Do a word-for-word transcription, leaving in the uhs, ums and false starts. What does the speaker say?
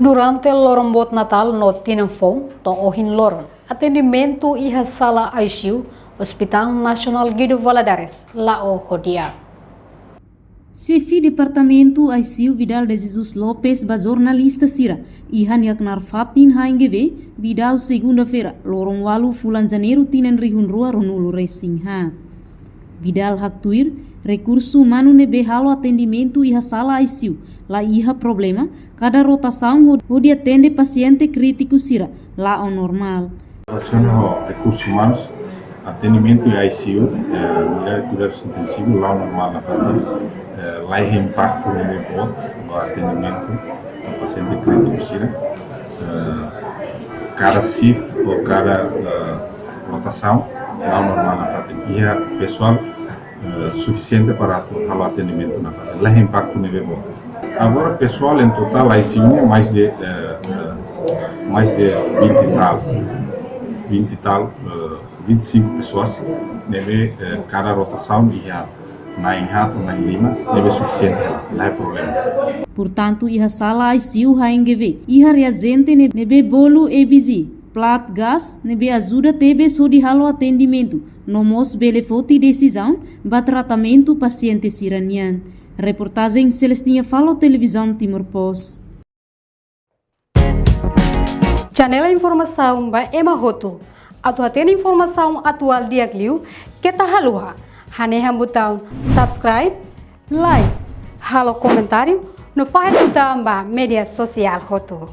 Durante loron boot Natál no tinan foun to'o ohin loron, atendimentu iha sala I C U Hospital Nasionál Guido Valadares la'o ho di'ak. Xefe Departamentu I C U Vidal de Jesus Lopes ba jornalista sira iha nia knaar fatin H N G V, Vidal, segunda-feira, loron ualu fulan Janeiru tinan rihun rua ruanulu resin haat. Vidal haktuir, rekursu umanu ne'ebé halo atendimentu iha sala I C U la iha problema, kada rotasaun ho-, hodi atende pasiente krítiku sira la'o normál. Relasiona ho rekursus umanus, atendimentu iha I C U, eh, unidade kuidadus intensivus, la'o normál nafatin, eh, la iha impaktu ne'ebé boot ba atendimentu ba pasiente krítiku sira. Eh, kada shift ou kada, eh, rotasaun, la'o normál nafatin. Iha pesoál, eh, sufisiente para atu halo atendimentu nafatin. La iha impaktu ne'ebé boot. Agora, pesoál em total I C U ne'e mais de, eh, eh, mais de vinte e tal, vinte e tal, eh, vinte e cinco pessoas, ne'ebé, eh, kada rotasaun iha na'in haat ou na'in lima, ne'ebé sufisiente, la iha problema. Portantu, iha sala I C U H N G V iha reajente ne-, ne'ebé bolu E B G, plat gas, ne'ebé ajuda tebes hodi halo atendimentu, no mós bele foti desizaun ba tratamentu pasiente sira-nian. Reportajen Celestina Falo, Televizaun Timor Post. Janela informasaun ba ema hotu. Atu hatene informasaun atuál di'ak liu, keta haluha hanehan butaun subscribe, like, halo komentáriu, no fahe tutan ba média sosiál hotu.